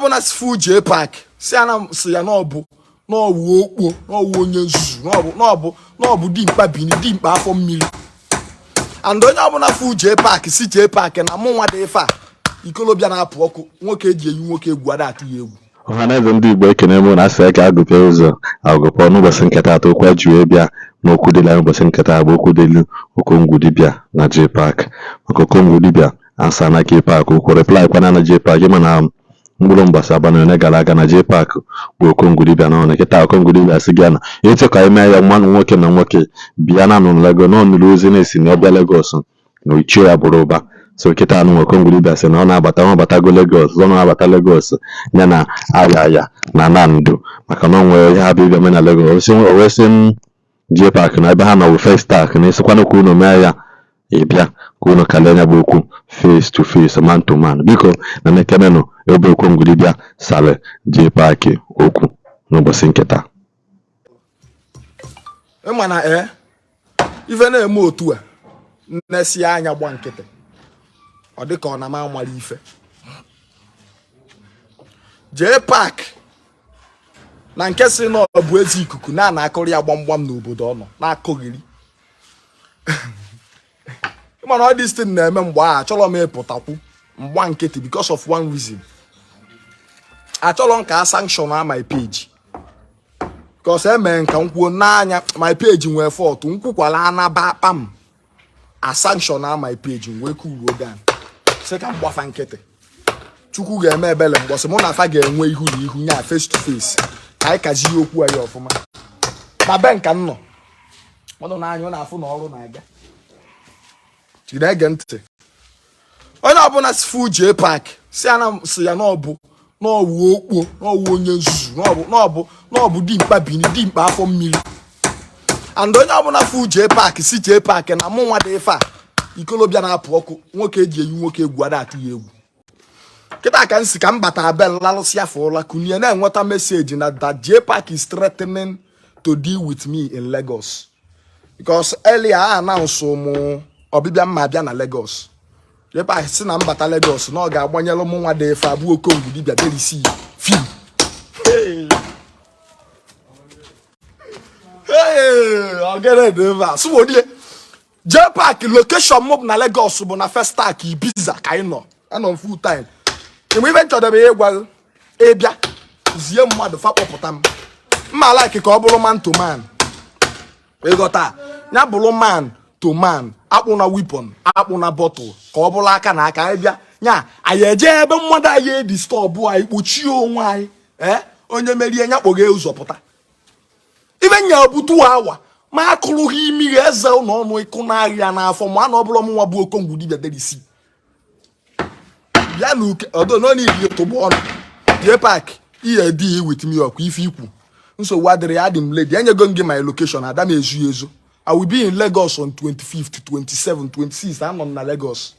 Ọbụla si fụ JPAC, si ya na si ya na ọ bụ na ọ wụ okpo, na ọ wụ onye nzuzu, na ọ bụ dimkpa bini dimkpa afọ mmiri. And onye ọbụla fụ JPAC, si JPAC na mụ nwa dị ife a ikolobịa na-apụ ọkụ, nwoke eji eyi nwoke egwu, ada atụ ya egwu. Ọhaneze ndị Igbo, ekene m na asị ka agụpịa ụzọ agụpọ n'ụbọchị nke taata. Okwu eji wee bịa n'okwu dịla n'ụbọchị nke taa bụ okwu dịlu Okongwu dibịa na JPAC, maka Okongwu dibịa asa na JPAC okwu, reply kwana na JPAC. Ịma na mkpụrụ mbọsị abalị ole gara aga na JPAC bụ Okongwu dibịa na ọnụ kịta. Okongwu dibịa sị gị na etu ka ime ya mmanụ nwoke na nwoke bịa na nụ Lagos, na ọ nụrụ ozi na-esi na ọbịa Lagos na ichie ya bụrụ ụba. So kịta anụ Okongwu dibịa sị na ọ na-abata, ọ batago Lagos, ọ na-abata Lagos ya na aya aya na Nando, maka na ọ nwere ihe ha bụ ịbịa mee na Lagos. O wee sị m JPAC na ebe ha nọ bụ Festac, na esikwanụ ka unu mee ya, ịbịa ka unu kalee ya bụ okwu face to face, man to man. Biko na nekenenụ ebe Okongwu dibịa sale JPAC okwu n'ụbọchị nke taa. Ịma na ee, ife na-eme otu a nnesi anya gba nkịtị, ọ dị ka ọ na m amara ife JPAC na nke si na ọ bụ ezi ikuku na na-akụrụ ya gbamgbam n'obodo ọ nọ na-akụghịrị. Mana ọ this thing na-eme mgbe ahụ, achọrọ m ịpụtakwu mgba nkịtị because of one reason: achọrọ m ka a sanction na my page, because emee nka m kwuo n'anya my page nwee fault, nkwukwala anaba kpam a sanction na my page, m wee kuruo down, sị ka m gbafa nkịtị. Chukwu ga-eme ebele mgbọsị mụ na afa ga-enwe ihu na ihu, nya face to face, ka anyị kazie okwu anyị ọfụma. Na be nka m nọ ọnụ n'anya, ọ na-afụ na ọrụ na-aga. Jiri ege ntị, onye ọbụla si fụ JPAC, si ya na si ya na ọ bụ na ọ wụ okpo, na ọ wụ onye nzuzu, na ọ bụ dimkpa bini dimkpa afọ mmiri. And onye ọbụla fụ JPAC, si JPAC na mụ nwa dị ife a ikolobịa na-apụ ọkụ, nwoke eji eyi nwoke egwu, ada atụ ya egwu. Kịta ka m si ka m bata abel lalụsị afọ ụla kunie, na-enweta message na that JPAC is threatening to deal with me in Lagos, because earlier a announce mụ ọbịbịa mma abịa na Lagos. JPAC si na mbata Lagos na ọ ga-agbanyelụ mụ nwa dị ife abụ Okongwu dibịa derisi film. Hey, ogene dị ebe a sụwodie JPAC. Location mụ bụ na Lagos, bụ na Festac Ibiza ka anyị nọ, anọ m full time. Ịmụ ife nchọdebe ịgwa gị, ịbịa zie mmadụ fa kpọpụta m, mma like ka ọ bụrụ man to man, ịghọta? Ya bụrụ man to man, akpụ na weapon, akpụ na bottle, ka ọ bụrụ aka na aka. Anyị bịa nya, anyị eje ebe mmadụ anyị e disturb anyị, kpuchie onwe anyị. Ee, onye merie nya kpọghe ụzọ pụta. Ife nya butu awa ma akụrụ ha imi eze ụlọ ọnụ ịkụ n'ahịa n'afọ ma na ọ bụrụ ọmụnwa bụ Okongwu dibịa derisi bịa na uke ọdọ nọ n'iri tụgbọ ọnụ. JPAC, ihe dị with me ọkwa ife ikwu, nsogbu adịrị ya, adị m ready. Enyego m gị my location, ada m ezu ya ezo. I will be in Lagos on 25th, 27, 26. Anọ m na Lagos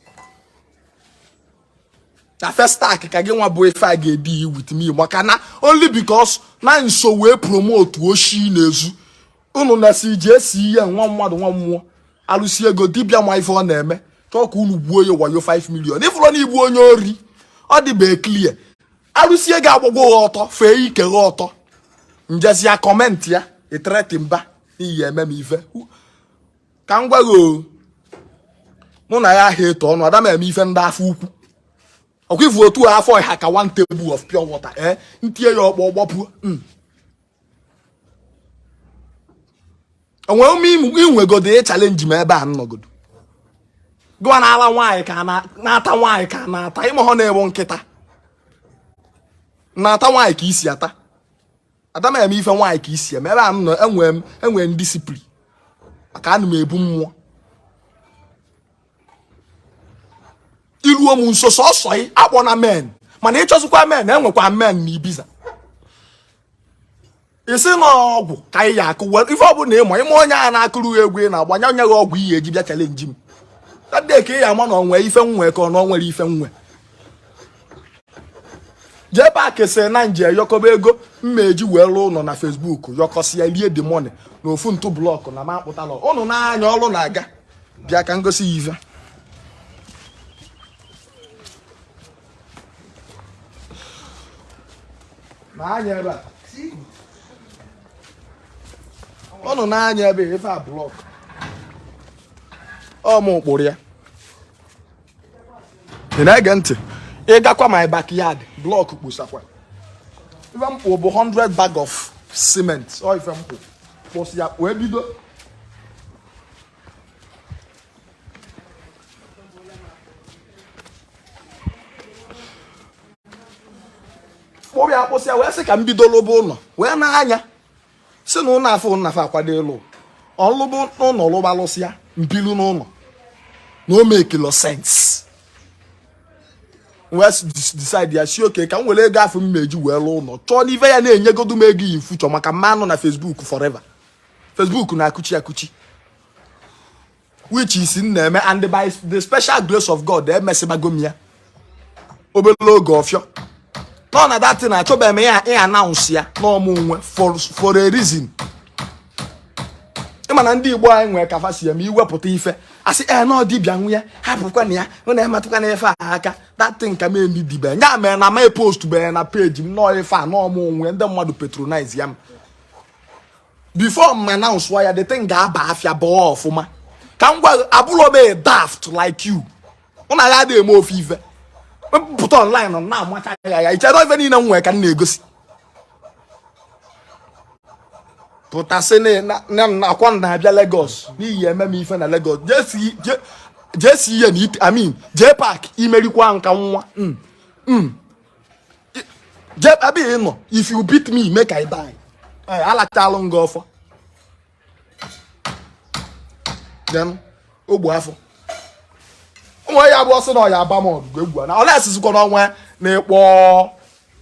na Festac ka gị nwa bụ ife a ga-edi with me, maka na only because na nso wee promote oshi na-ezu unu na-esi iji esi ihe nwa mmadụ nwa mmụọ alụsi ego dibịa ma ife ọ na-eme, chọọ ka unu gbuo ya wayo 5 million. Ifụrụ na igbu onye ori, ọ dịbe clear. Alụsi ego agbagwo ha ọtọ, fee ike ha ọtọ, njezi comment ya itreti mba n'ihi eme m ife ka m gwa gị o. Mụ na ya ahịa eto ọnụ, ada m eme ife ndị afọ ukwu. Ọkwa ifu otu afọ ha ka one table of pure water, ee, ntinye ya ọkpọ gbapụ. Onwe ume inwegodo ị challenge m ebe a nnọgodo gụwa na-ala nwaanyị ka na-ata nwaanyị ka na-ata ịma họ na-ewu nkịta na-ata nwaanyị ka isi ata. Ada m eme ife nwaanyị ka isi eme ebe a m nọ. Enwe m enwe m discipline, maka ana m ebu mmụọ. Iruo m nso sọsọ ị akpọ na men, mana ịchọzikwa men, enwekwa men na Ibiza. Isi na ọgwụ ka anyị ya akụ ife ọbụla ịma ịma onye a na-akụrụ egwu ị na-agbanye onye gị ọgwụ iyi eji bịa challenge m tade ka ị ya ama na onwe ife nwe ka ọ na onwere ife nwe. JPAC sị na nje yọkọba ego mma eji wee lụọ ụlọ na Facebook, yọkọsịa rie the money na ofu ntụ block na ma akpụtala ụnụ n'anya. Ọrụ na-aga, bịa ka ngosi ya ife. Na-anya ebe a, ụnụ na-anya ebe ife a block ọ mụ kpụrụ ya. Ị na-ege ntị? Ị gakwa my backyard, block kposakwa. Ife m kpụ bụ 100 bag of cement. Ọ ife m kpụ kpụsị ya wee bido. Kpụrụ ya, kpụsị ya, wee sị ka m bido lụba ụlọ, wee na-anya sị na ụlọ afọ nnafe akwado ịlụ ọlụbụ ụlọ, lụba lụsịa mbilu n'ụlọ na o mekilo sense. Wee decide ya si okay, ka m were ego afụ m meji wee lụọ ụlọ, chọọ n'ife ya na-enyegodu m ego in future, maka m ma-anọ na Facebook forever. Facebook na-akụchi akụchi, which is m na-eme, and by the special grace of God emesịbago m ya obere oge ọfịọ nọ na that thing. Achọbeghị m ya ị announce ya n'ọmụ nwe for a reason. Ịma na ndị Igbo anyị nwere ka fa si eme, iwepụta ife asị ee na dibịa nwe ya, hapụkwa na ya na emetụkwa na ife a aka. That thing ka m emi dibe ya mere na m post bere na page m nọọ ife a n'ọmụ nwe. Ndị mmadụ patronize ya m before m announce ya, the thing ga-aba afịa bụọ ọfụma. Ka m gwa, abụrọ m a daft like you. Ụnụ agha adịghị eme ofe ife pụta online na-amacha ya ya ichere ife niile m nwere ka m na-egosi pụtasị na akwa na-abịa Lagos n'ihi eme m ife na Lagos. Jee si ihe na I mean JPAC imerikwa nka nwa jee ebe ị nọ. If you beat me, make I die. Alachalụ nga ọfọ then ogbu afọ ụmụ ya bụ ọsọ na ọya aba m ọgụgụ egwu na ọla esizikwa n'ọnwa na-ekpọ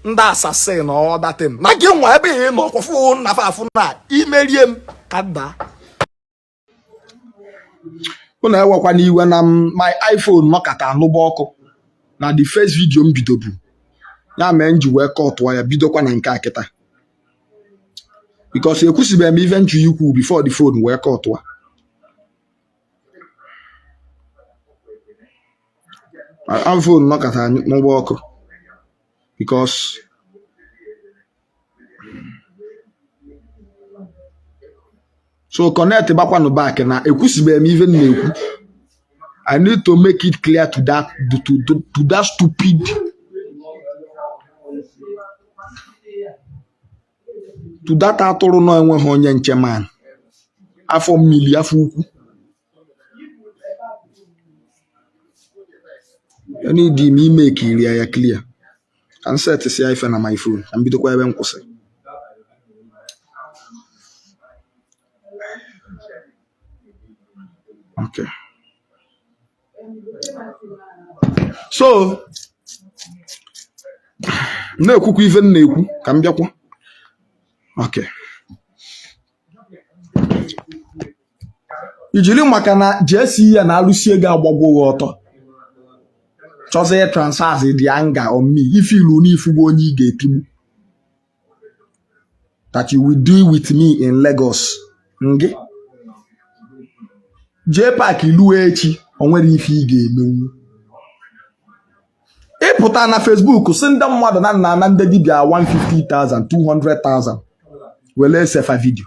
ndị assassin or that thing na gị nwa ebe ị nọ kwafụ na afụ na imerie m ka daa. Unu ewekwana iwe na my iPhone nọkata anụba ọkụ na the first video m bidobu, ya mee m ji wee kọtụọ ya, bidokwa na nke a kịta, because ekwusibeghị m ife nchu ikwu before the phone wee kọtụọ. My iPhone nọkata anụba ọkụ because so connect bakwanụ back na ekwusibeghị m ife m na-ekwu. I need to make it clear to that stupid to that atụrụ nọ enweghị onye nche man afọ mmiri afọ ukwu. I need m ime kiri ya clear ka m set si ife na my phone ka m bidokwa ebe m kwụsị. Okay. So na-ekwukwa ife m na-ekwu ka m bịakwa. Okay. Ijiri maka na jee ya na alụsi ego agbagwo gị ọtọ chọzie transfers the anger on me. If ilu n'ifugo onye ị ga-etigbu that you will deal with me in Lagos, ngị JPAC iluo echi, o nwere ife ị ga-emenwu. Ịpụta na Facebook si ndị mmadụ na nna na ndị dibịa 150,000 200,000 were esefa video,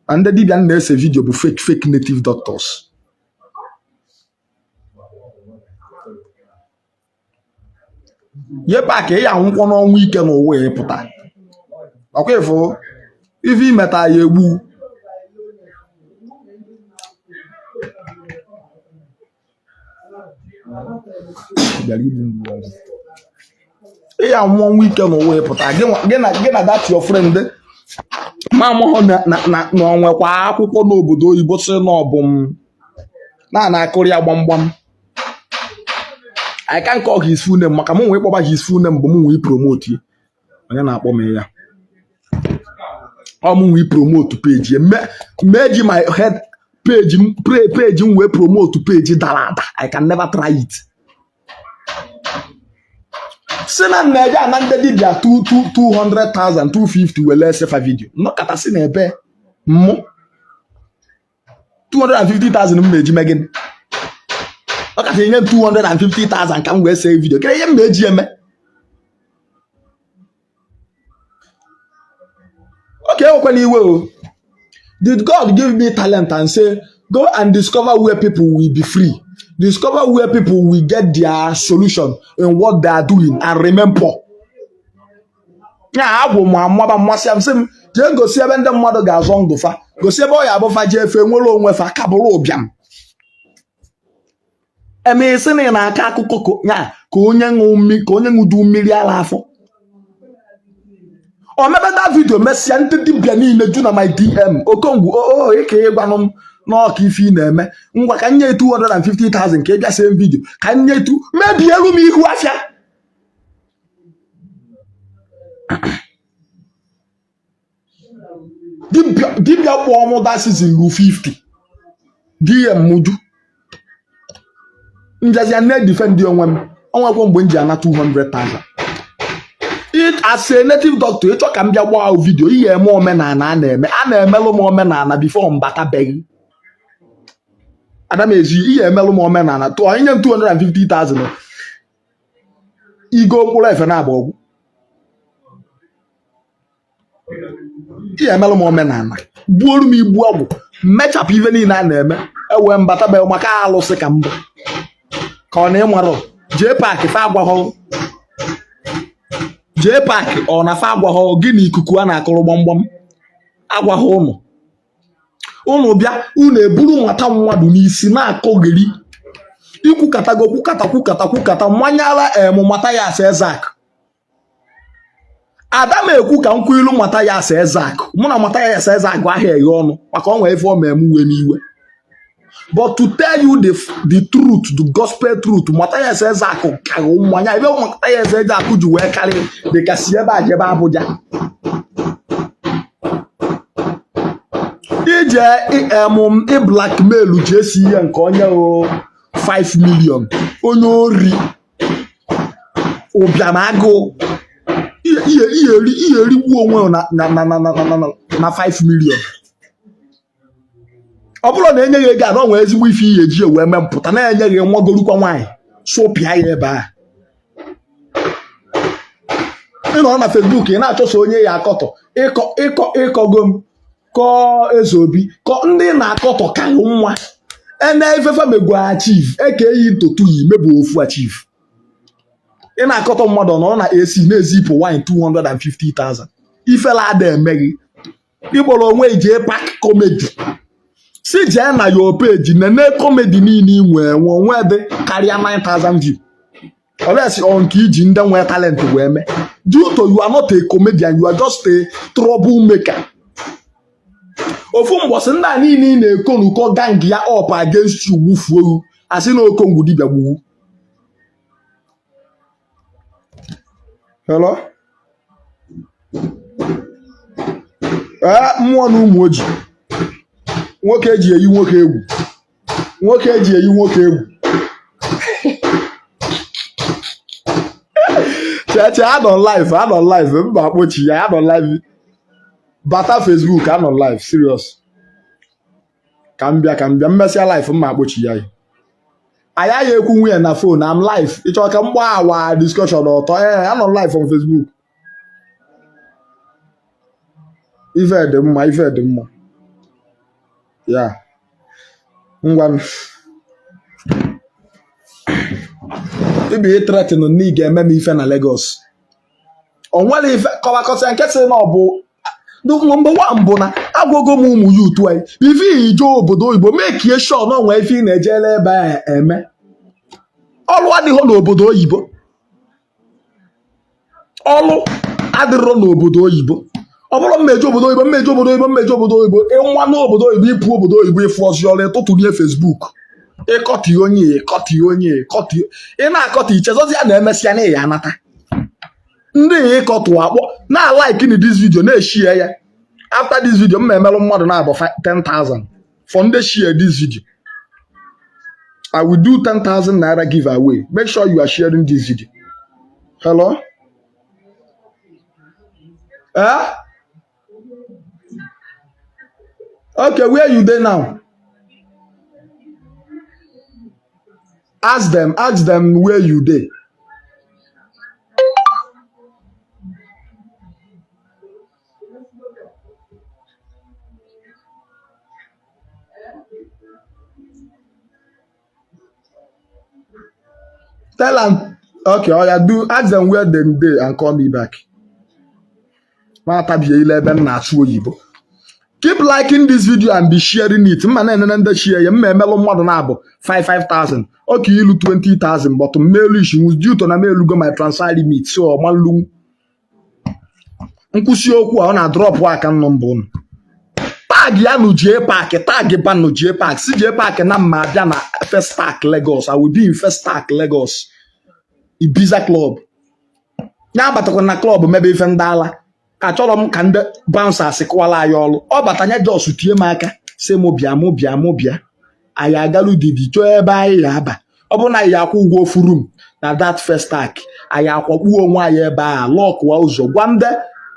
na ndị dibịa na-ese video bụ fake fake native doctors. JPAC ị ya anwụkwọ n'ọnwụ ike n'ụwa. Ịpụta ọkwa ịfụ ife imeta ya egbu. Ị ya anwụ ọnwụ ike n'ụwa. Ịpụta gị na that your friend ma amụghọ na na o nwekwa akwụkwọ n'obodo oyibo sị na ọ bụ m na na-akụrụ ya gbamgbam. I can't call his full name maka mụ nwee kpọba his full name bụ mụ nwee promote ya. Onye na-akpọ m ya ọ mụ nwee promote page ya mee ji my head page m page m wee promote page dara ada. I can never try it. Si na na-eje ana ndị dibịa 200,000 250 wele esefa video nnọkọta si na ebe mụ 250,000 m na-eji mee gịnị? Ọ kacha enye m 250,000 ka m wee see video, kedu ihe m na-eji eme? Okay, ewekwana iwe o. Did God give me talent and say, go and discover where people will be free, discover where people will get their solution in what they are doing and remain poor? Ya agwụ m amaba mmasị m sị m jee gosi ebe ndị mmadụ ga-azọ ndụ fa, gosi ebe ọ ya abụ fa jee efe nwere onwe fa ka bụrụ ụbịam. Eme isi na ị na-akọ akụkọ ya ka onye ṅụdu mmiri ala afọ. O mebe that video, mesịa ndị dibịa niile ju na my DM. Okongwu, oo ike ịgwanụ m n'ọka ife ị na-eme. Ngwa, ka nye 250,000 ka ị bịa see video, ka nye tu mebielu m ihu afịa. Dibịa kpọọ mụ that season ru 50 DM m ju njazia na-edefend onwe m. Onwekwa mgbe m ji ana 200,000. As a native doctor, ịchọ ka m bịa gbaa video, ihe eme omenala a na-eme, a na-emelụ m omenala before m bata be gị. Ada m ezi ihe emelụ m omenala tụọ inye m 250,000 igo mkpụrụ efe na-agba ọgwụ. Ihe emelụ m omenala, gbuoru m igbu ọgwụ, mechapụ ife niile a na-eme, ewee mbata be maka alụsị ka mbụ ka ọ na ịmarọ JPAC fa agwaghọ JPAC ọ na fa agwaghọ gị na ikuku a na-akụrụ gbamgbam agwaghọ ụnụ. Ụnụ bịa, unu eburu nwata mmadụ n'isi na-akọgheri ikwukatago kwukata kwukata kwukata mmanyala emu Mathias Ezeaku. Ada m ekwu ka m kwuo ilu Mathias Ezeaku. Mụ na Mathias Ezeaku ahịa eghe ọnụ maka ọ nwee ife ọ ma eme uwe n'iwe. But to tell you the truth, the gospel truth, Mathias Ezeaku kaghị mmanya ebe Mathias Ezeaku ji wee karị dịka si ebe a jebe Abuja ije emum ịblackmail ji esi ihe nke onye o 5 million onye ori ụbịam agụụ ihe erigbu onwe na na na na na na na 5 million. Ọ bụrụ na enyeghị ego a na ọ nwee ezigbo ife ihe eji wee mee mpụta na-enyeghị nwa gorukwa nwaanyị sụpịa ya ebe a. Ị nọ na Facebook ị na-achọso onye ya akọtọ ịkọ ịkọ ịkọgo m kọọ eze obi kọ ndị na-akọtọ kaghị nwa ene ifefe megwu achieve eke yi ntotu yi mebu ofu achieve. Ị na-akọtọ mmadụ nọrọ na AC na-ezipụ wine 250,000 ifela ada emeghị ịkpọrọ onwe JPAC comedy si jee na your page nene comedy niile ị nwee nwe onwe dị karịa 9000 view unless ọ nke iji ndị nwee talent wee mee. Due to you are not a comedian, you are just a trouble maker. Ofu mbọsị ndị a niile ị na-ekonukọ gang ya up against you gbufuo asị na Okongwu dibịa gbuwu. Hello? Ee, mmụọ na ụmụ oji nwoke eji eyi nwoke egwu, nwoke eji eyi nwoke egwu. Chee chee, anọ live, anọ live, mba akpọchi ya, anọ live. Bata Facebook, anọ live serious. Ka m bịa, ka m bịa mmesịa live mma akpọchi ya. Anyị agha ekwu nwunye na phone. I'm live. Ị chọrọ ka m gbaa awa discussion ọtọ? Ee, anọ live on Facebook. Ife dị mma, ife dị mma ya. Ngwa, ibi ịthreaten na ị ga-eme m ife na Lagos. O nwere ife kọwakọsịa nke sị na ọ bụ number one bụ na agwago m ụmụ youth anyị, ife ije obodo oyibo, make sure na onwe ife ị na-ejele ebe a eme. Ọrụ adịghị n'obodo oyibo, ọrụ adịrọ n'obodo oyibo. Ọ bụrụ mmeje obodo oyibo, mmeje obodo oyibo, mmeje obodo oyibo, ịnwa n'obodo oyibo, ịpụ obodo oyibo, ịfụ ọzi ọrụ, ịtụtụlie Facebook, ịkọtị onye, ịkọtị onye, ịkọtị, ị na-akọtị ichezozi ya na emesịa na ya anata ndị ịkọtụ akpọ na like in this video, na-eshare ya. After this video, m emelụ mmadụ na-abụ 10,000 for ndị share this video. I will do 10,000 naira giveaway. Make sure you are sharing this video. Hello? Eh? Okay, where you dey now? Ask them where you dey. Tell am okay, oya do ask them where dem dey and call me back. Ma atabie ile ebe m na-asụ oyibo. Keep liking this video and be sharing it. Mma na-enene ndị share ya, mma emelụ mmadụ na-abụ 5,000. Okay, ilu 20,000 but mmelu ishinwu due to na m elugo my transfer limit, so ọmalụ nkwụsị okwu a ọ na-adrọpụ account number unu. Tag ya nụ Jpac, tag banụ Jpac, si Jpac na mma abịa na Festac Lagos. I will be in Festac Lagos, Ibiza Club. Ya abatakwa na club mebe ife ndị ala. Achọrọ m ka ndị bouncers kụwala anyị ọrụ. Ọ bata nya just tie m aka sị mụ bịa, mụ bịa, mụ bịa. Anyị agalụ didi chọọ ebe anyị ga-aba. Ọ bụrụ na anyị akwụ ụgwọ ofu room na that Festac, anyị akwakpuo onwe anyị ebe a, lọkụwa ụzọ, gwa ndị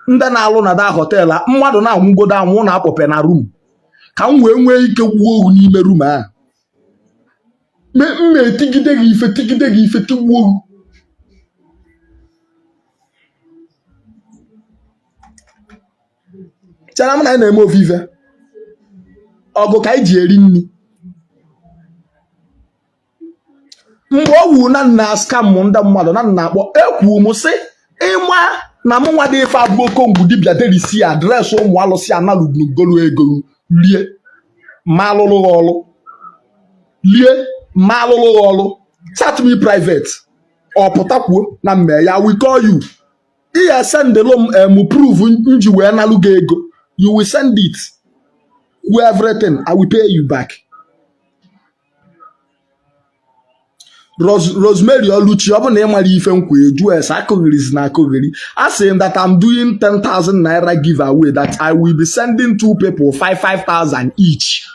ndị na-alụ na that hotel mmadụ na-anwụgodo anwụ na-akpọpe na room ka m wee nwee ike gbuo ohu n'ime room ahụ. Mma etigide gị ife, tigide gị ife, tigbuo ohu. Chara m na anyị na-eme ofu ife ọgụ ka anyị ji eri nri. Mgbe ọ wuru na nna scam ndị mmadụ na nna akpọ, ekwu m sị ịma na mụ nwa dị ife abụ okongwu dibịa derisi address ụmụ alụsị analụgolu ego lie ma alụlụ gị ọlụ, lie ma alụlụ gị ọlụ. Chat me private, ọ pụta kwuo na mme ya we call you. Ị ya sendịlụ m em proof m ji wee nalụ gị ego. You will send it, kwuo everything, I will pay you back. Rosemary Oluchi, ọ bụ na ị mara ife nkwa eju ese akụghịrizi na akụghịrị. A sị m that I'm doing 10,000 naira giveaway, that I will be sending two people 5 5,000 each.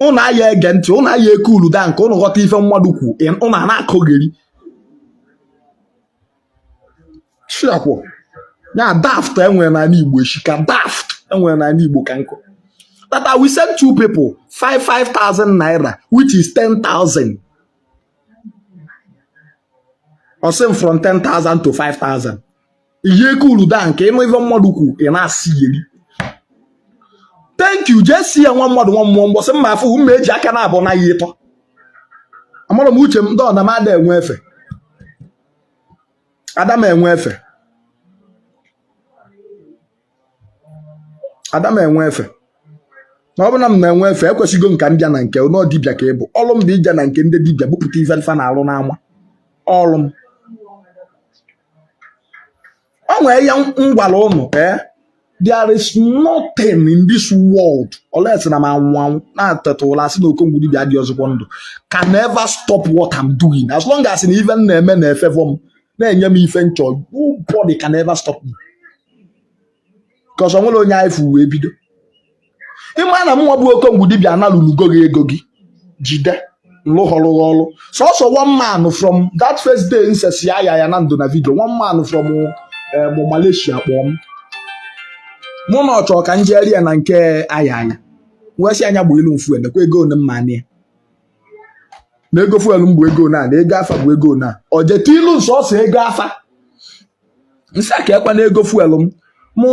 Ụnụ aya ege ntị, ụnụ aya ekulu da nke ụnụ ghọta ife mmadụ kwu, ụnụ a na-akụghịrị chiakwụ ya. Daft enwere n'ala Igbo eshika, daft enwere n'ala Igbo ka nkụ. That I will send two people 5 5,000 naira, which is 10,000. Ọ sị m from 10,000 to 5,000. Ihe ekulu da nke ịnụ ife mmadụ kwu, ị na-asị yeri. Thank you. Jee si ya nwa mmadụ nwa mmụọ mgbọsị mma afụ mma eji aka na-abụ na ya ịtọ. Amara m uche m ndị ọna m ada enwe efe, ada m enwe efe, ada m enwe efe. Na ọ bụ na m na-enwe efe, ekwesịgo nka m bịa na nke nọ dibịa ka ị bụ. Ọlụ m bụ ije na nke ndị dibịa bupụta ife fa na-arụ n'ama. Ọlụ m o nwee ihe m gwara ụnụ, ee, there is nothing in this world unless na m anwụ anwụ na-ateta ụla sị na okongwu dibịa adị ọzọkwa ndụ can never stop what I'm doing. As long as na ife m na-eme na-efavour m, na-enye m ife m chọ, nobody can ever stop me, because o nwere onye anyị fụ wee bido. Ịma na m nwa bụ okongwu dibịa analụlugo gị ego gị jide nlụghọrọ gị ọlụ. Sọsọ one man from that first day nsesi aya ya na ndụ na video, one man from Malaysia kpọọ m mụ na ọ chọọ ka m jere ya na nke aya anya, wee sị anya gba elu fuel, nekwa ego one mma ya na ego fuel m bụ ego na na ego afa bụ ego na ọ jeta ilu sọsọ ego afa nsị a ka ekwe na ego fuel m mụ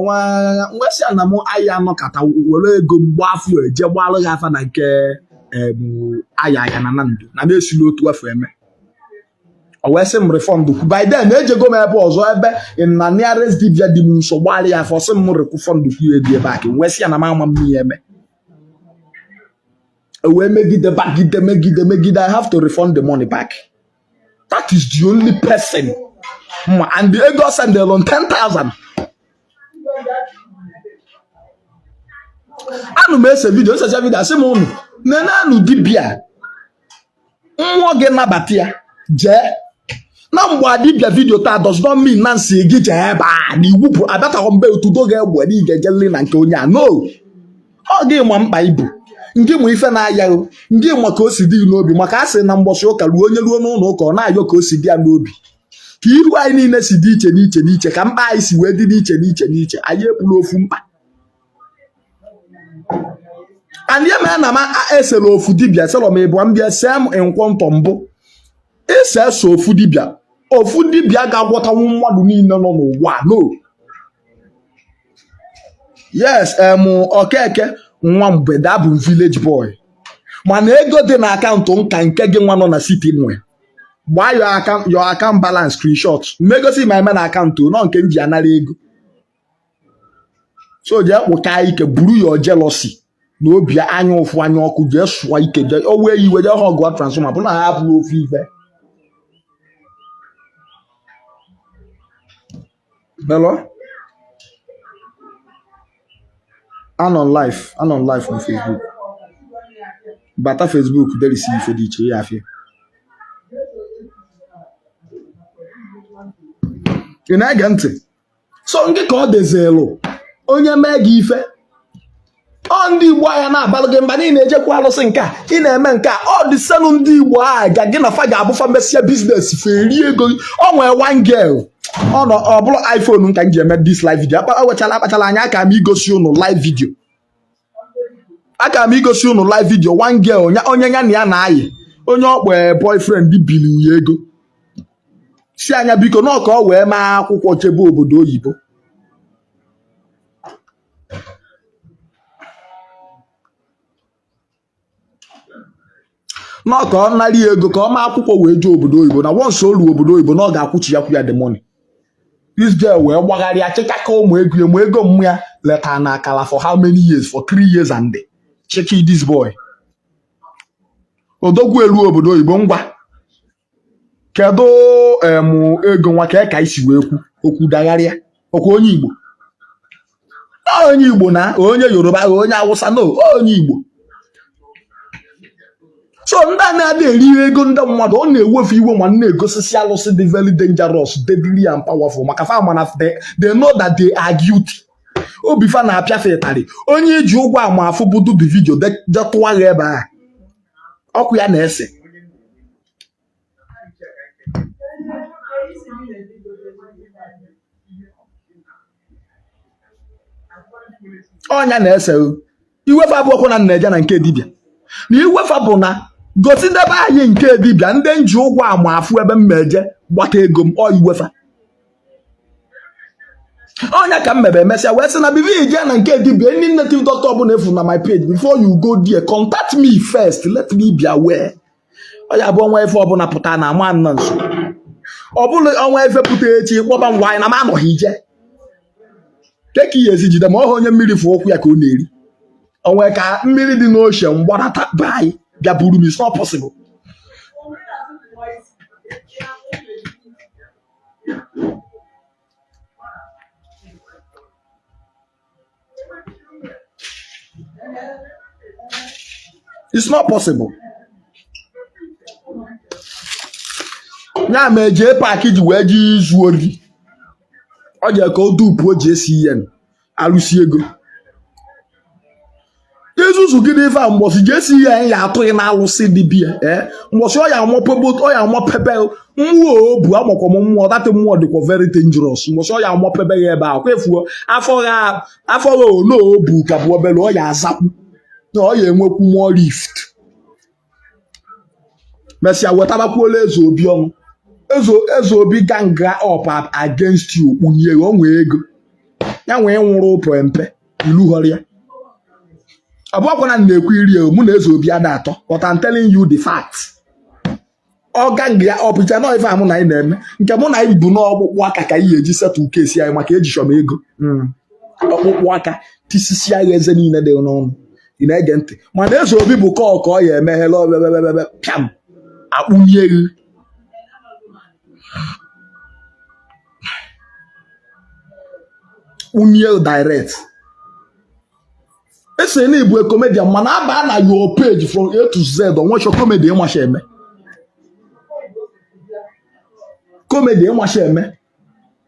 nwa wee sị na mụ aya anọkata were ego m gbaa fuel jee gbalụ gị afa na nke aya aya na Nando na m esila otu afọ eme. O wee sị m refund kwu. By then ejego m ebe ọzọ, ebe na nearest dibia dị m nso, gbalị ya afọ, sị m refund kwu ya ebe a ka wee sị ya na m ama m ihe eme. Wee megide bagide megide megide, I have to refund the money back. That is the only person mma and the ego send alone 10,000. Anụ m ese video, nsecha video, asị m ụnụ nenenụ dibia mmụọ gị nabata ya jee na mgbe dibia video taa does not mean na nsị gị jee ebe a na iwu bụ abataghọ mbe otudo ga-egbe na ị ga-ejelili na nke onye a. No, ọ gị ma mkpa ibu ngị ma ife na-ayaghị ngị ma ka o si dị n'obi, maka a sị na mgbọsị ụka ruo onye ruo n'ụlọ ụka ọ na-ayọ ka o si dị ya n'obi, ka iru anyị niile si dị iche n'iche n'iche, ka mkpa anyị si wee dị n'iche n'iche n'iche, anyị ebulu ofu mkpa. And ihe mere na m esere ofu dibịa esere m ịbụọ mbịa see m nkwọntọ mbụ ise eso ofu dibịa, ofu dibịa ga-agwọtanwu mmadụ niile nọ n'ụwa. No, yes, em okeke nwa mgbede abụ m village boy. Mana ego dị na akaụntụ m ka nke gị nwa nọ na city nwe. Gbaa your account balance screenshot. Mmegosi ma eme na akaụntụ nọ nke m ji anara ego. So jee kpụka ike, buru your jealousy na obi anya ụfụ, anya ọkụ, jee sụọ ike, jee o wee iwe, jee họgụọ transformer, bụ na ha abụghị ofu ife. Hello? Anọ live, anọ live na Facebook. Bata Facebook derisi ife dị iche ya afịa. Ị na-ege ntị? So ngị ka ọ dịzịlụ onye mee gị ife, ọ ndị Igbo anya na-abalụ gị mba niile, ejekwa alụsị nke a ị na-eme nke a. Ọ dị senụ ndị Igbo a ga gị na fa ga-abụ fa mesịa business, feri ego. Ọ nwee one girl, ọ nọ, ọ bụrụ iPhone nka m ji eme this live video. Ewechala akpachala anya aka m igosi unu live video, aka m igosi unu live video. One girl, onye ya na ya na-ayị, onye ọkpọ boyfriend bili ya ego, si anya biko na ka ọ wee mee akwụkwọ jebe obodo oyibo. Na ka ọ nara ya ego ka ọ maa akwụkwọ wee jee obodo oyibo, na once o ruo obodo oyibo na ọ ga-akwụchi ya, kwụ ya the money. This girl wee gbagharịa chịkaka ụmụ ego ya, ma ego mmụ ya leta na akala for how many years, for 3 years, and cheki this boy odogwu elu obodo oyibo. Ngwa, kedu em ego nwa ka ka isi wee kwu okwu dagharịa okwu onye Igbo, onye Igbo na onye Yoruba, onye Awụsa, no, onye Igbo. So ndị a na-adị eri ego ndị mmadụ, ọ na-ewefu iwe ma na-egosisi alụsị dị very dangerous, deadly and powerful, maka fa mana they know that they are guilty. Obi fa na-apịafe ịtarị. Onye iji ụgwọ ama afụ budu the video detụwa ya ebe a ọkụ ya na-ese. Ọnya na-ese iwefa bụ ọkụ na nna-eje na nke dibịa na iwefa bụ na gosidebe anyị nke dibịa ndị nji ụgwọ ama afụ ebe m eje gbata ego m. Ọ iwefa ọnya ka m mebe emesịa wee sị na before ije na nke dibịa, any native doctor ọbụla efu na my page, before you go there, contact me first, let me be aware. Ọ ya bụ ọnwa ife ọbụla pụta na ama nna nso, ọ bụla ọnwa ife pụta echi kpọba ngwa anyị na m anọghị ije ke ka ihe esi jide ma ọ hụ onye mmiri fụ ụkwụ ya ka ọ na-eri onwe ka mmiri dị n'ocean mgbadata be anyị bịa buru m. It's not possible. It's not possible. Ya ma eje paaki ji wee ji izu ori, ọ jee ka o dupuo ji esi ihe alụsi ego izuzu gị n'ife a. Mgbọsị ji esi ihe anyị ya atụghị na alụsị dị bịa ee mgbọsị ọ ya amapebe, ọ ya amapebe mmụọ o bu amakwa m mmụọ that mmụọ dịkwa very dangerous. Mgbọsị ọ ya amapebe ya ebe a kwa efuo afọ ha, afọ ha ono o bu ka bụ obere, ọ ya azakwu na ọ ya enwekwu more lift. Mesịa wetabakwuola eze obi ọnụ, eze obi gang up against you, kpunye ya o nwee ego ya nwee nwụrụ mpe ilu ghọrọ ya. Ọ bụ ọkwa na na-ekwu iri mụ na eze obi ada atọ, but I'm telling you the fact. Ọ gang ya ọ pụcha na ife a mụ na anyị na-eme nke mụ na anyị bụ n'ọkpụkpụ aka ka anyị eji settle case anyị maka ejichọm ego ọkpụkpụ aka tisisi ya eze niile dị n'ọnụ. Ị na-ege ntị? Mana eze obi bụ kọọ ka ọ ya emeghela obebebebe pịam akpụnye gị kpụnye direct. Ese na ịbụ comedian, mana aba na your page from A to Z, onwecho comedy ịmacha eme, comedy ịmacha eme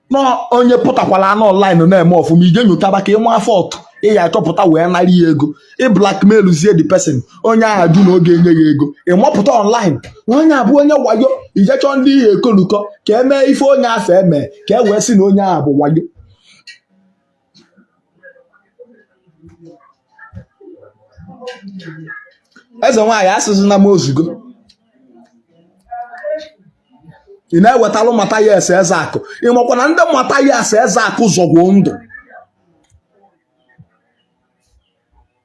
na onye pụtakwala anụ online na-eme ọfụma, ije nyotaba ka ịma afọ ọtụ ị ya achọpụta wee nara ya ego, ị blackmail zie the person, onye ahụ jụ na oge enye ya ego, ịmapụta online na onye abụ onye wayo, ije chọọ ndị ihe ekolukọ ka emee ife onye afọ eme ka e wee sị na onye ahụ bụ wayo. Eze nwaanyị asịsị na m ozugo ị na-ewetalụ Mathias Ezeakụ. Ị makwa na ndị Mathias Ezeakụ zọgwo ndụ?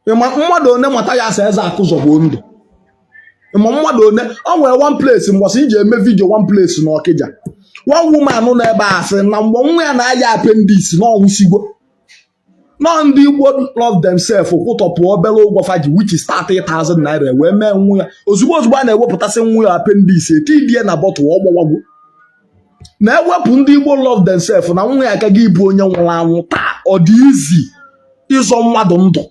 Ị ma mmadụ one Mathias Ezeakụ zọgwo ndụ? Ma mmadụ one o nwere one place mbọsị iji eme video, one place na Ọkịja, one woman nọ ebe a sị na mgbe nwa ya na-aya appendix na ọ nwụsigwo, nọ ndị Igbo love themselves kwụtọpụ obere ụgwọ fa ji, which is 30,000 naira, wee mee nwa ya. Ozugbo ozugbo a na-ewepụtasị nwa ya appendix, etidie na bottle, ọ gbawagwo. Na-ewepụ ndị Igbo love themselves na nwa ya akaghị ịbụ onye nwụrụ anwụ taa. Ọ dị easy ịzọ mmadụ ndụ.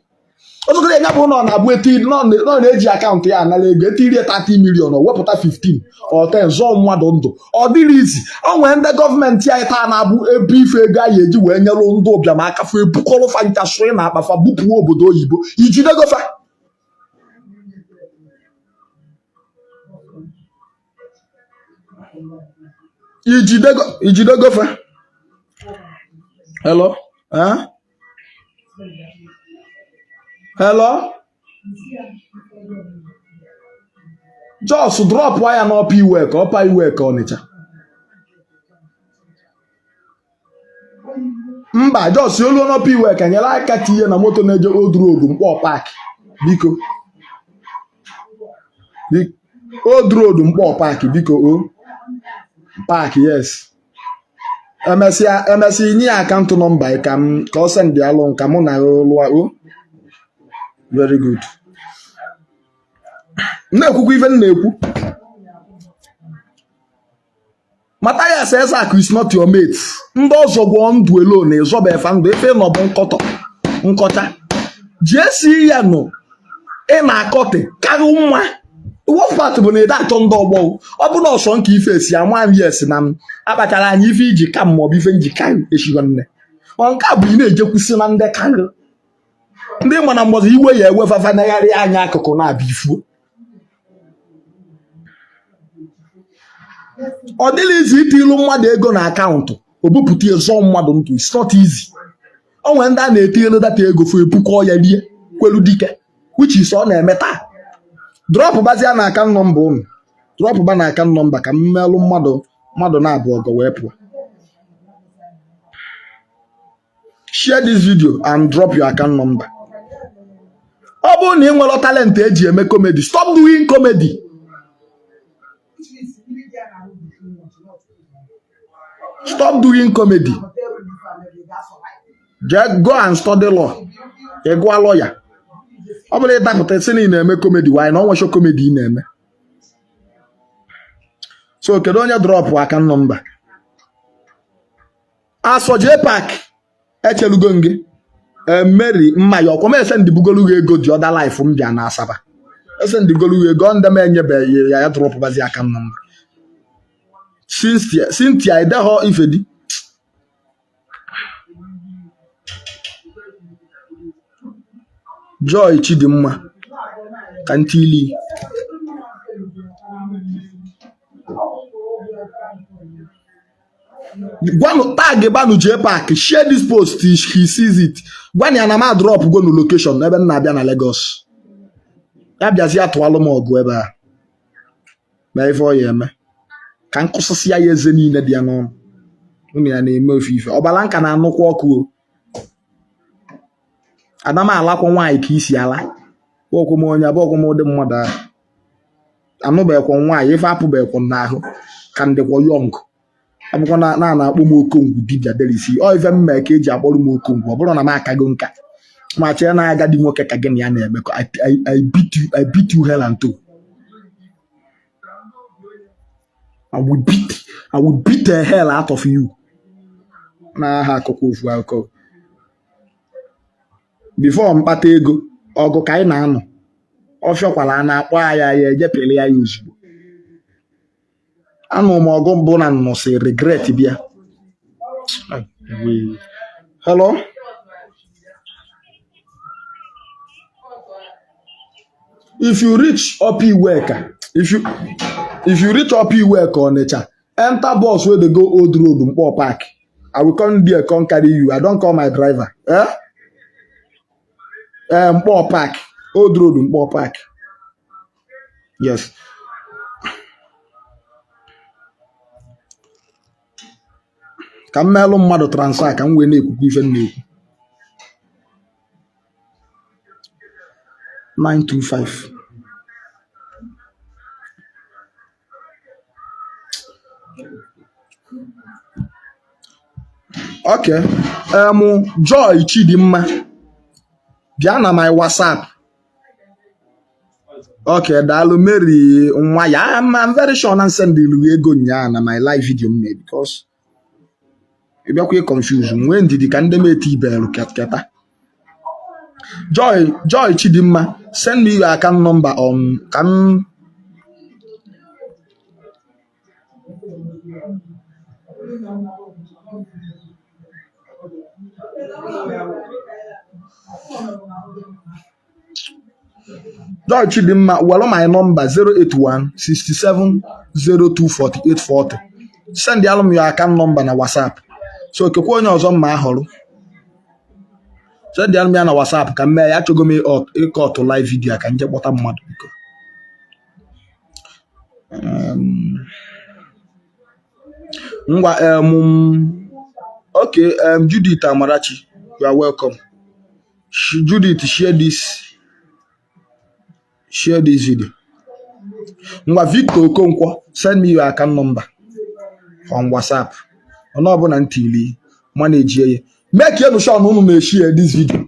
Ọzọkọta ya bụ na ọ na-abụ eti na ọ na-eji akaụntụ ya anara ego, etirie 30 million, o wepụta 15 or 10 zọọ mmadụ ndụ. Ọ dịrị easy. O nwere ndị gọọmenti anyị taa na-abụ ebe ife ego anyị eji wee nyere ndị ụbịam aka, fa ebukọrọ fa ncha sụrụ na akpa fa bupụo obodo oyibo ijidego fa. Ijidego fa. Hello, eh? Hello, just drop ya n'Upper Iweka, Upper Iweka, Ọnịcha. Mba, just oluo n'Upper Iweka, nyere aka tinye na moto na-eje Old Road Nkpor Park, biko. Old Road Nkpor Park, biko. O park, yes. Emesịa, emesịa, inye ya account number ka m ka ọ send alụ nka mụ na lụọ. O very good. M na-ekwukwa ife m na-ekwu. Mathias Ezeaku is not your mate. Ndị ọzọ gwọọ ndụ alone ịzọba efa ndụ ife nọ bụ nkọtọ nkọcha jee ya nụ. Ị na-akọtị karị nwa worst part bụ na ịda atọ ndị ọgbọ. Ọ bụ na ọsọ nke ife esi ama m, yes, na m akpachara anya ife iji ka m maọbụ ife nji karị eshigo nne. Ma nke a bụ ị na-ejekwusi na ndị karị ndị mana mgbọzọ iwe ya ewefafa negharị anya akụkụ na-abịa ifuo. Ọ dịla easy ite ilu mmadụ ego na akaụntụ, o bupụta ya zọọ mmadụ ndụ. It's not easy. O nwere ndị a na-etinyelu data ego fụ ebukọ ya rie kwelu dike, which is ọ na-eme taa. Drop bazia na account number unu, drop ba na account number ka m melụ mmadụ mmadụ na-abụ ọgọ wee pụọ. Share this video and drop your account number. Ọ bụrụ na ị nwere talent eji eme comedy, stop doing comedy. Stop doing comedy. Jee go and study law. Ị gụọ lawyer, ọ bụrụ ịdapụta sị na ị na-eme comedy, why na ọ nwesho comedy ị na-eme? So kedu onye drop account number? Asọ jee park, echelugo m gị. Mary mma ya ọkwa m esendibugolu gị ego the other live m bịa na Asaba, esendibugolu gị ego. Ndị m enyebeghị ya, ya drop bazi account number. Cynthia, Cynthia ideho ifedi Joy Chidimma ka ntili. Gwanụ, tag banụ jee park. Share this post, he sees it. Gwanụ ya na m drop gonu location ebe m na-abịa na Lagos. Ya bịazi atụalụ m ọgụ ebe a ma ife ọ ya eme ka m kụsịsịa ya eze niile dị ya n'ọnụ. Unu ya na-eme ofe ife ọbara nka na-anụkwa ọkụ o. Ada m alakwa nwaanyị ka isi ala ọkwụ m onye abụọkwụ m ụdị mmadụ ahụ anụbeghịkwa nwaanyị ife apụbeghịkwa n'ahụ ka ndịkwa young abụkwa na na na-akpọ m okongwu dibịa derisi ọ ife m mee ka eji akpọrọ m okongwu. Ọ bụrụ na m akago nka ma chee na agadi nwoke ka gị na ya na-emekọ, I beat you, I beat you hell and toe. I will beat the hell out of you. Na aha akụkọ ofu akụkọ before mkpata ego ọgụ ka anyị na-anọ ọfịọkwala a na-akpọ anyị ya ejepịrị ya ozugbo. Anụ m ọgụ mbụ na nnụsị regret bịa. Hello, if you reach Upper Iweka, if you reach Upper Iweka, Onitsha, enter bus wey dey go Old Road Nkpor Park. I will come there, come carry you. I don call my driver. Eh eh, Nkpor Park, Old Road Nkpor Park, yes. Ka m meelụ mmadụ transfer ka m wee na-ekwukwa ife m na-ekwu. 925. Okay, Joy Chidimma, bịa na my WhatsApp. Okay, daalụ Mary nwa ya. I'm very sure na m sendịrị gị ego nyaa na my live video m mee because ị bịakwa confuse nwee ndidi ka ndị m eti ibelu keta. Joy Joy Chidimma, send me your account number on ka m Joy Chidimma were my number 081 67 02 48 40 send alụ m your account number na WhatsApp. So kekwa onye ọzọ mma ahọrọ send alụ m ya na WhatsApp ka m mee ya. Achọgo m ịkọtụ live video ka m je kpọta mmadụ biko. Ngwa okay, Judith Amarachi, you are welcome. Judith, share this video. Ngwa Victor Okonkwo, send me your account number on WhatsApp. Onye ọbụla ntili manage ya, make enu sure na unu na-eshare this video.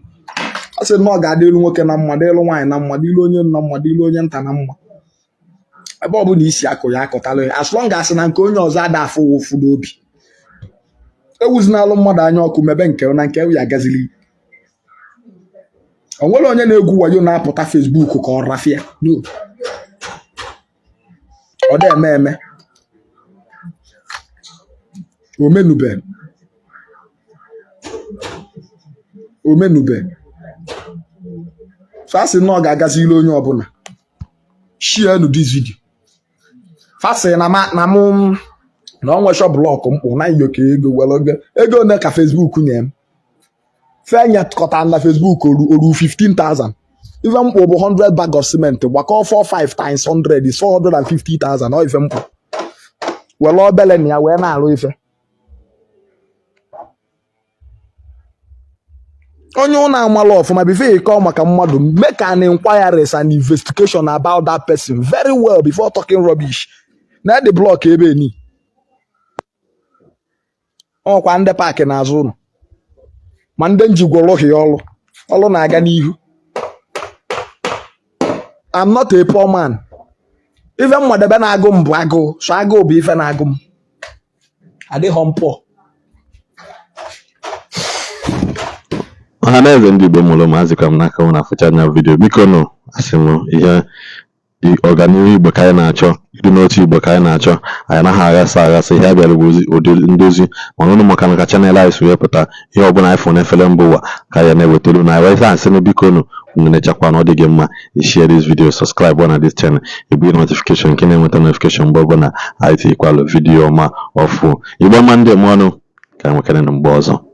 A sị na ọ ga-adịlu nwoke na mma, dịlu nwaanyị na mma, dịlu onye na mma, dịlu onye nta na mma. Ebe ọ bụla isi akụ ya akọtala ya, as long as na nke onye ọzọ ada afụ ụfụ n'obi. Ewuzinalụ mmadụ anya ọkụ, mebe nke na nke ya agazili. O nwere onye na-egwu wayo na-apụta Facebook ka ọ rafịa? No, ọ dị eme eme omenube omenube. So a sị na ọ ga-agazili onye ọbụla. Share nu this video. Fa sị na ma na mụ na ọ nwechọ block mkpụ na nyoka ego were ego ego one ka Facebook nye m fe nyekọtara na Facebook oru 15,000. Ife mkpụ bụ 100 bag of cement, gbakọ 4 5 times 100 is 450,000. Ọ ife mkpụ were obele na ya wee na-arụ ife. Onye ụnụ amala ọfụma, before ịkọ maka mmadụ, make an inquiries and investigation about that person very well before talking rubbish. Na the block ebe ni ọkwa ndị paakị n'azụ ụlọ ma ndị njigwọrọ hie ọrụ ọrụ na-aga n'ihu. I'm not a poor man. Ife mmadebe na-agụ m bụ agụụ, so agụụ bụ ife na-agụ m, adịghọ m poor. Ọha na eze ndị Igbo mụrụ m, azịkwa m n'aka m na-afụcha anya video. Biko nụ, asị m ihe ọganihu Igbo ka anyị na-achọ, ịdị n'otu Igbo ka anyị na-achọ. Anyị anaghị aghasa aghasa. Ihe a bịara bụ ụdị ndozi mana ụnụ maka na ka channel anyị si wee pụta ihe ọbụla anyị fụrụ n'efere mba ụwa ka anyị na-ewetara unu. Anyị wee asị na biko nụ, unu nechakwa na ọ dị gị mma, i share this video, subscribe na this channel, ebunye notification nke na-enweta notification mgbe ọbụla anyị tinyekwalụ video ọma ọfụ. Igbo ọma ndị ọnụ ka anyị nwekere na mgbe ọzọ.